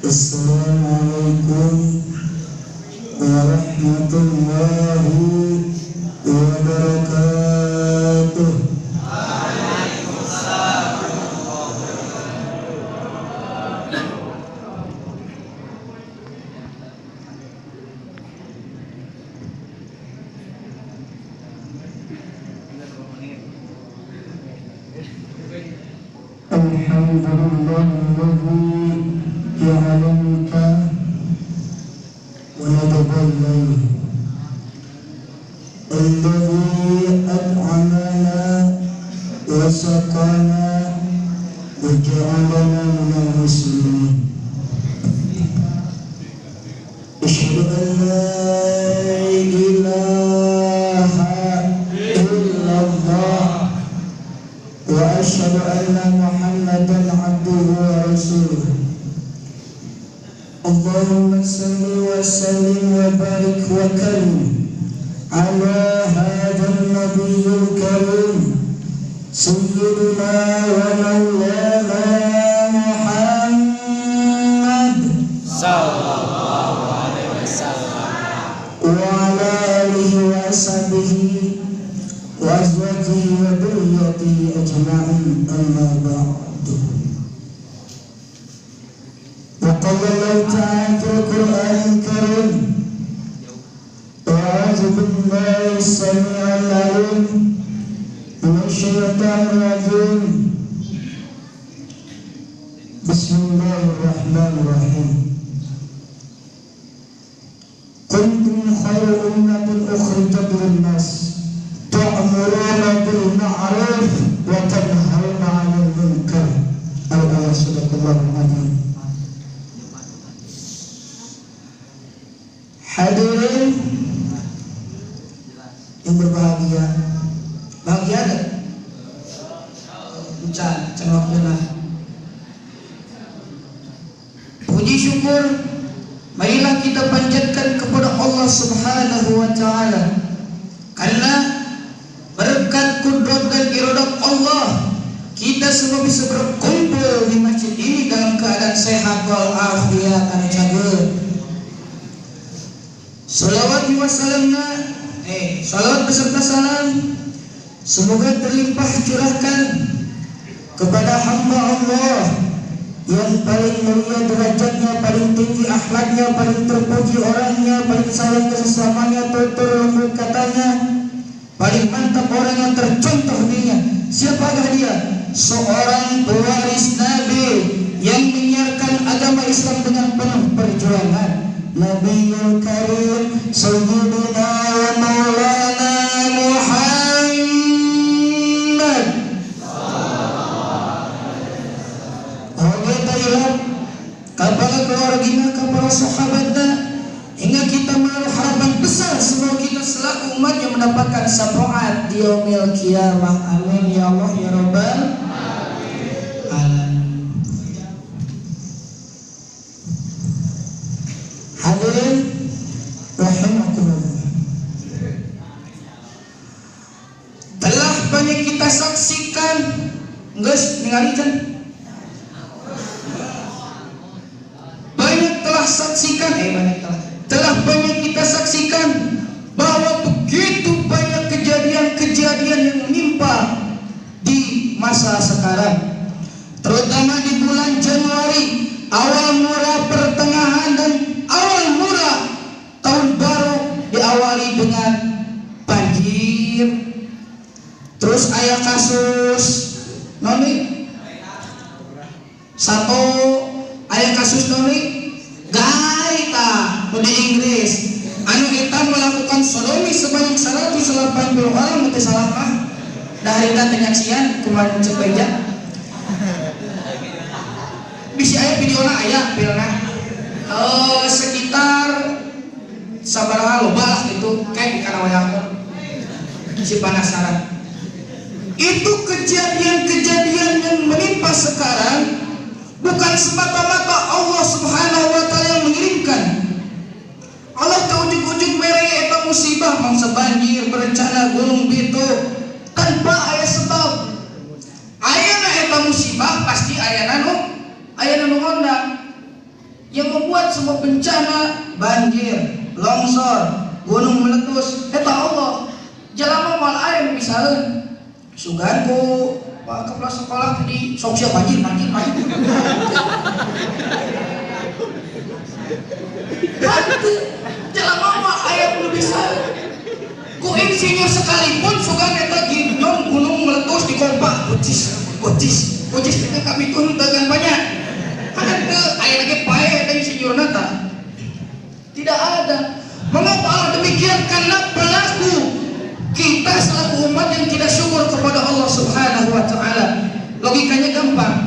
Assalamualaikum warahmatullahi wabarakatuh. Waalaikumsalam. Alhamdulillah alladzi ja'alaka wa yataballahu alladzi at'amana wa saqana wa ja'alana minal muslimin. Asyhadu an la ilaha illallah wa asyhadu anna Muhammadan abduhu wa rasuluh. Allahumma salli wa sallim wa barik wa karim ala hadzal nabiyil karim sayyidina wa maulana Muhammad Sallallahu alaihi wasallam wa ala alihi wa ashabihi wa azwajihi wa dhurriyyatihi ajma'in, amma ba'du. Wa qala Allah ta'ala fil Qur'anil Karim, a'udzu billahi as-sami'il 'alim minasy syaithanir rajim. Bismillahirrahmanirrahim. Kuntum khairu ummatin ukhrijat lin-nas ta'muruna bil ma'ruf wa tanhauna 'anil munkar. Al-ayat. Shadaqallahul 'adzim. Hadirin yang berbahagia, bahagia enggak? Encan, can waktuna. Puji syukur marilah kita panjatkan kepada Allah Subhanahu wa taala, karena berkat kudrat dan iradat Allah kita semua bisa berkumpul di masjid ini dalam keadaan sehat walafiat anu cager. Salawat wa salamna, salawat beserta salam semoga terlimpah curahkan kepada hamba Allah yang paling mulia derajatnya, paling tinggi akhlaknya, paling terpuji orangnya, paling sayang kesesamanya, tutur lembut katanya, paling mantap orang yang tercontoh dirinya. Siapakah dia? Seorang pewaris Nabi yang menyiarkan agama Islam dengan penuh perjuangan, Nabiul Karim Sayyidina wa Maulana Muhammad. Oke, tayyib kepada keluarganya, kepada sahabatnya, hingga kita menaruh harapan besar semoga kita selaku umat yang mendapatkan syafaat di yaumil kiamah. Amin ya Allah ya Rabbal alamin. Hadirin rahimakumullah, telah banyak kita saksikan, geus ningali can? Banyak telah saksikan, telah banyak kita saksikan bahwa begitu banyak kejadian-kejadian yang menimpa di masa sekarang, terutama di bulan Januari, awal mula pertengahan dan awal mula tahun baru diawali dengan banjir, terus ayah kasus noni satu, ayah kasus noni gaita di Inggris anu kita melakukan sodomi sebanyak 180 orang, mesti salah mah dari teh penyaksian kumaha cek beja bisi aya videona, aya filmna sekitar sabaraha loba lah gitu kayak kana wayahna si penasaran. Itu kejadian-kejadian yang menimpa sekarang bukan semata-mata Allah Subhanahu wa taala yang mengirimkan. Allah teu ujug-ujug mere eta musibah mangsa banjir, bencana gunung bitu tanpa aya sebab. Ayana eta musibah pasti ayana nu ngondang. membuat semua bencana, banjir, longsor, gunung meletus, eta Allah. Jalma moal aya nu bisaeun. Sugan ku Pak kepala sekolah tadi sok siap banjir, banjir, banjir. Henteu, jalma moal aya nu bisaeun. Ku insinyur sekalipun sugan eta ginjong gunung meletus di kompak, kucis, kucis, kucis itu kami tuh dengan banyak. Kan henteu aya lagi pae eta insinyurna tah. Tidak ada. Mengapa Allah demikian? Karena pelaku kita selaku umat yang tidak syukur kepada Allah Subhanahu wa taala. Logikanya gampang.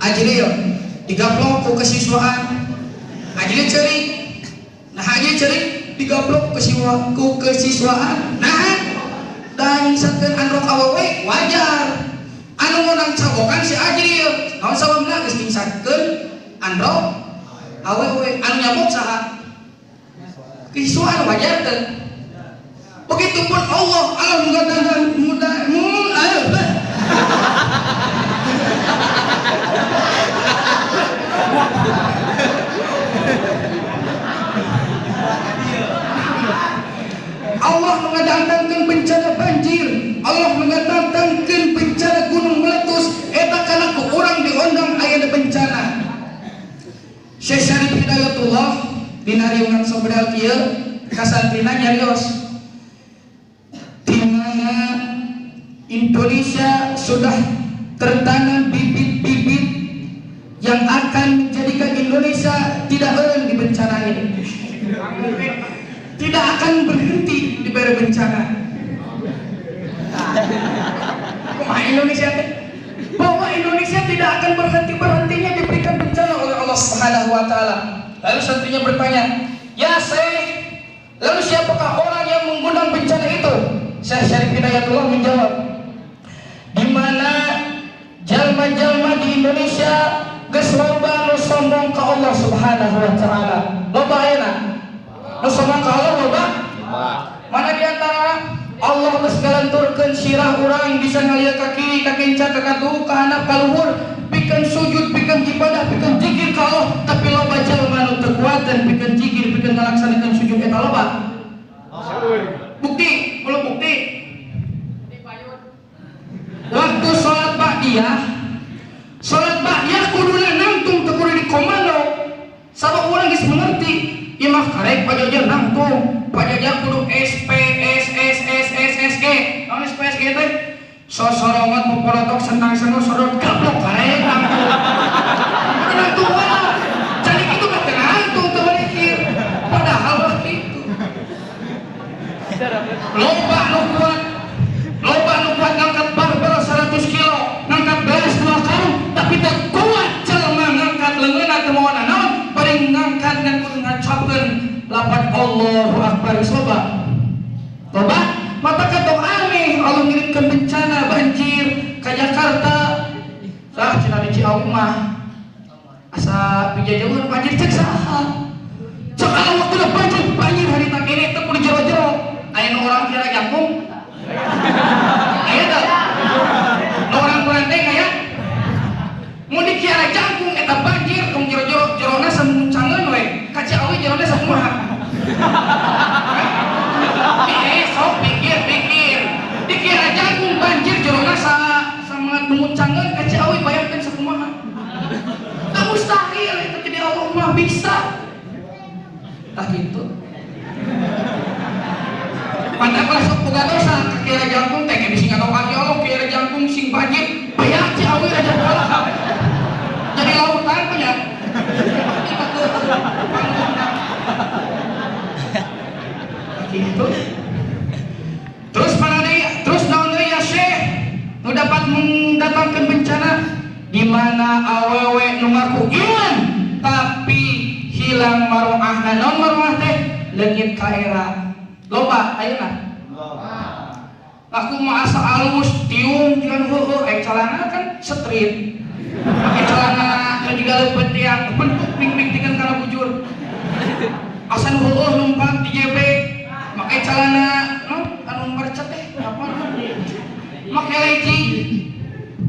Ajril digaplok ku kesiswaan. Ajril ceurik. Nah, ajril ceurik digaplok ku kesiswaan. Nah, da nyingsakeun androk awewe wajar. Anu meunang cabokan si Ajril. Naon sababna geus nyingsakeun androk awewe. Anu nyabok saha? Kesiswaan wajar teu? Begitupun Allah, Allah mengatakan mudah Allah mengadatangkan bencana banjir, Allah mengadatangkan bencana gunung meletus, eta kana ku urang diundang aya bencana. Syekh Syarif Hidayatullah dina riungan sobral kieu kasantrina nyarios di mana Indonesia sudah tertanam bibit-bibit yang akan menjadikan Indonesia tidak eureun di bencana ini. Tidak akan berhenti di bere bencana. Kumaha Indonesia teh? Bahwa Indonesia tidak akan berhenti-berhentinya diberikan bencana oleh Allah Subhanahu wa taala. Lalu santrinya bertanya, "Ya Syekh, lalu siapakah orang yang mengundang bencana itu?" Syekh Syarif Hidayatullah menjawab, "Di mana jalma-jalma di Indonesia geus loba nu sombong ka Allah Subhanahu wa taala." Loba ayeuna? Nu sombong ka Allah loba? Mana di antara Allah geus ngalenturkeun sirah urang bisa ngalieu ka kiri, ka kenca, ka katuhu, ka handap, ka luhur, pikeun sujud, pikeun ibadah, pikeun zikir ka Allah, tapi loba jalma nu teu kuateun pikeun zikir, pikeun ngalaksanakeun sujud eta loba. Bukti, belum bukti. Waktu sholat ba'diyah, sholat ba'diyah kuduna nangtung teu kudu dikomando. Sabab urang geus mengerti, ieu mah karek pajajar nangtung, pajajar kudu S P S S S S S G. Naon S P S G teh? Sosorongot poporotok sentang senur sodot gablok karek nangtung. Kudu nangtung wae. Cari kitu mah teu nangtung teu mikir. Padahal mah kitu. Loba nu kuat, loba nu kuat ngangkat barbel 100 kilo, ngangkat beas 2 karung, tapi teu kuat jelema ngangkat leungeunna teu mawa nanaon, bari ngangkat ngan kudu ngacapkeun lapat Allahu Akbar geus loba. Loba mata katong aneh Allah ngirimkeun bencana banjir ka Jakarta. Sah cenah di Ciawi mah asa pijajeuheun banjir cek saha? Cek Allah waktuna banjir, banjir harita kene teu kudu jero-jero. Aya nu urang kira jangkung? Aya teu? Nu urang kurang teh aya? Mun di kiara jangkung eta banjir tong jero-jero jerona samuncangeun we. Ka Ciawi jerona sakumaha? Sok pikir-pikir. Di kiara jangkung banjir jerona samangat menguncangeun ka Ciawi bayangkeun sakumaha. Teu mustahil eta jadi Allah mah bisa. Tah kitu. Padahal sok boga dosa ka kiara jangkung teh ge bisi ngadoa ya Allah kiara jangkung sing banjir beak Ciawi raja kalah. Jadi lautan punya. Gitu. Terus mana deui? Terus naon deui ya Syekh? Nu dapat mendatangkan bencana di mana awewe nu ngaku iman tapi hilang maruahna. Naon maruah teh? Leungit ka era. Loba ayeuna. Aku mah asa alus tiung jeung heueuh aya calana kan street. Make celana nu jiga leupeut tiang bentuk mik-mik dengan kana bujur. Asa nu heueuh numpak di JB make celana no anu mercet teh apa make legging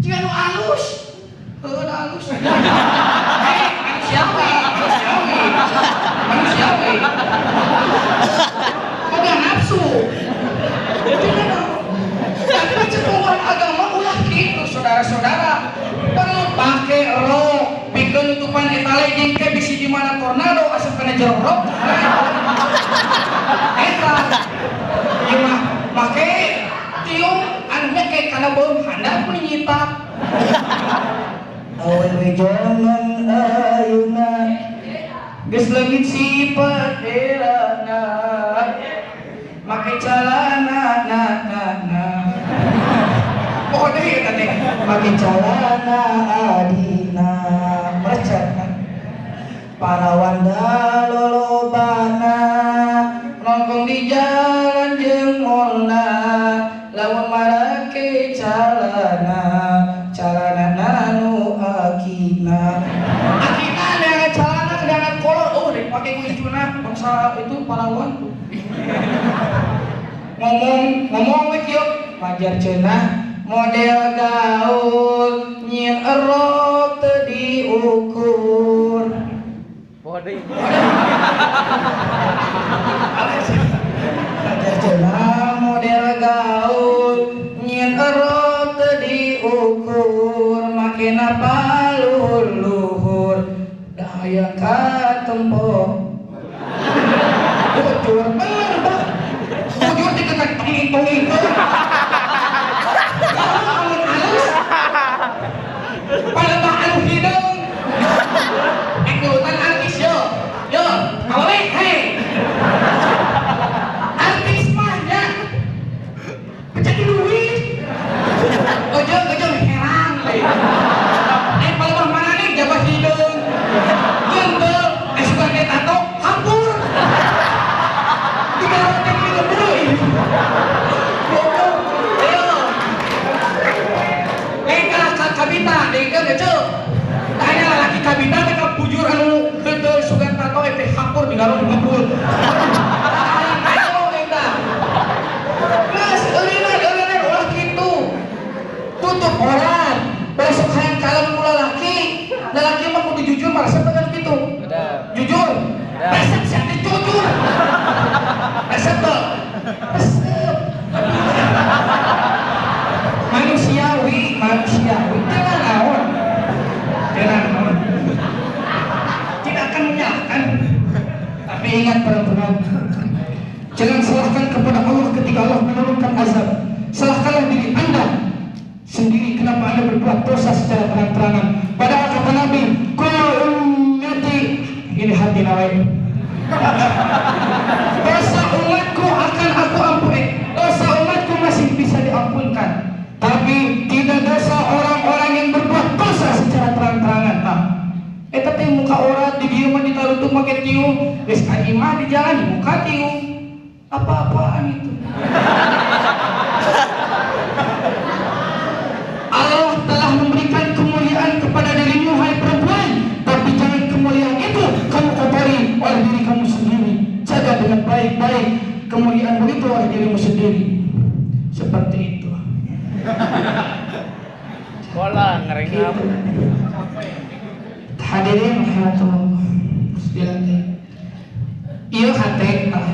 jiga nu alus heueuh alus. Anu siapa? Anu siapa? Nutupan eta legging ke bisi di mana tornado asup kana jero rok. Eta ieu mah make tiung anu nyekek kana beuheung handap mun nyitak. Awewe jaman ayeuna geus leungit sifat erana, make calana na na na. Pokoknya ieu teh make calana adina merecet kan. Parawanda lolobana nongkrong di jalan jeung molna, lamun marake calana calana nu akina. Akina neangan calana kedangan kolor, oh dek pake ku incuna bangsa itu parawan tuh. Ngomong ngomong we kieu wajar cenah model gaul nyieun erok teu diukur. Body. Wajar cenah model gaul nyieun erok teu diukur, makena palur luhur dahaya katempo. Bujur bener bah, bujur diketek tonging-tonging. Amun halus palebah anu hideung ikutan artis yo yo awewe hei artis mah nya pecah duit ojong ojong herang we palebah mana nih jabah hideung gentel suka ge tato hampur digarotin di lembur goblok. Ayo lengkah ka kabita deungkeun eceu tanya lalaki kabita teh ka bujur anu heuteul sugan tato teh hampur digaron ngepul. Ayo eta geus eulinan eulinan ulah kitu tutup orang besok hayang kalem ku lalaki lalaki mah kudu jujur marasa tekan kitu. Jujur resep sia teh jujur resep teu resep manusiawi manusiawi teu naon teu naon tidak akan menyalahkan. Tapi ingat perempuan, jangan salahkan kepada Allah ketika Allah menurunkan azab. Salahkanlah diri Anda sendiri kenapa Anda berbuat dosa secara terang-terangan. Padahal kata Nabi, kullu ummati, ini hati nawe. Dosa umatku akan aku ampuni. Dosa umatku masih bisa diampunkan. Tapi tidak dosa orang-orang yang berbuat dosa secara terang-terangan. Tah. Eta teh muka orang di dieu mah ditaruh make tiung, geus ka imah di jalan muka tiung. Apa-apaan itu? Allah telah memberikan kemuliaan kepada dirimu hai perempuan, tapi jangan kemuliaan itu kamu kotori oleh diri kamu sendiri. Jaga dengan baik-baik kemuliaan itu oleh dirimu sendiri. Seperti itu. Bola ngering gitu. Hadirin rahimakumullah. Ieu hate ah,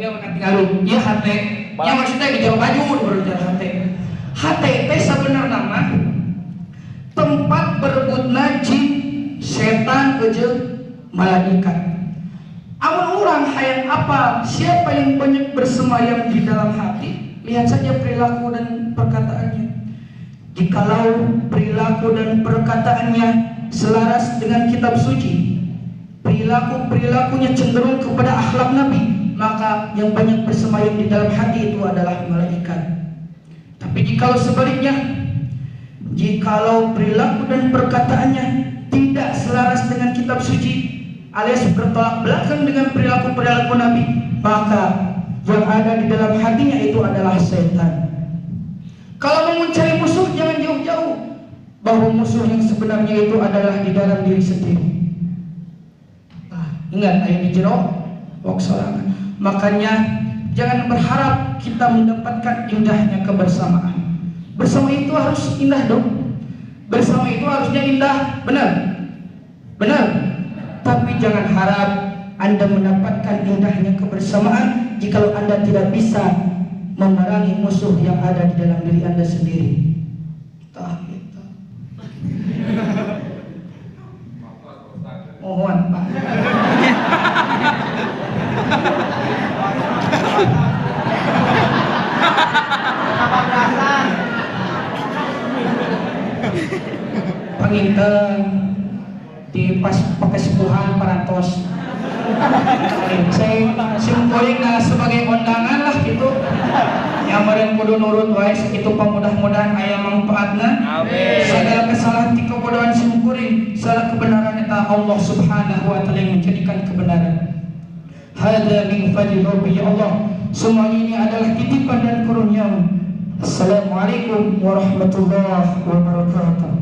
ieu mah tinggal ieu hate. Ya maksudnya di jero baju baru jero hate. Hate teh sabenerna mah tempat berebutna jin, setan jeung malaikat. Amun urang hayang apa? Siapa yang banyak bersemayam di dalam hati? Lihat saja perilaku dan perkataannya. Jikalau perilaku dan perkataannya selaras dengan kitab suci, perilaku-perilakunya cenderung kepada akhlak Nabi, maka yang banyak bersemayam di dalam hati itu adalah malaikat. Tapi jikalau sebaliknya, jikalau perilaku dan perkataannya tidak selaras dengan kitab suci, alias bertolak belakang dengan perilaku-perilaku Nabi, maka yang ada di dalam hatinya itu adalah setan. Kalau mau mencari musuh jangan jauh-jauh, bahwa musuh yang sebenarnya itu adalah di dalam diri sendiri. Nah, ingat ayat di jero wak sorangan. Makanya jangan berharap kita mendapatkan indahnya kebersamaan. Bersama itu harus indah dong. Bersama itu harusnya indah, benar? Benar. Tapi jangan harap Anda mendapatkan indahnya kebersamaan jikalau Anda tidak bisa memerangi musuh yang ada di dalam diri Anda sendiri. Tah gitu. Panginten di pas pakesepuhan parantos saya simkuring nah sebagai undangan lah gitu yang meureun kudu nurut wae sakitu, mudah-mudahan aya manfaatna. Amin. Segala kesalahan ti kebodohan simkuring, segala kebenaran eta Allah Subhanahu wa taala yang menjadikan kebenaran. Hada min fadli rabbi, ya Allah, semuanya ini adalah titipan dan kurniamu. Assalamualaikum warahmatullahi wabarakatuh.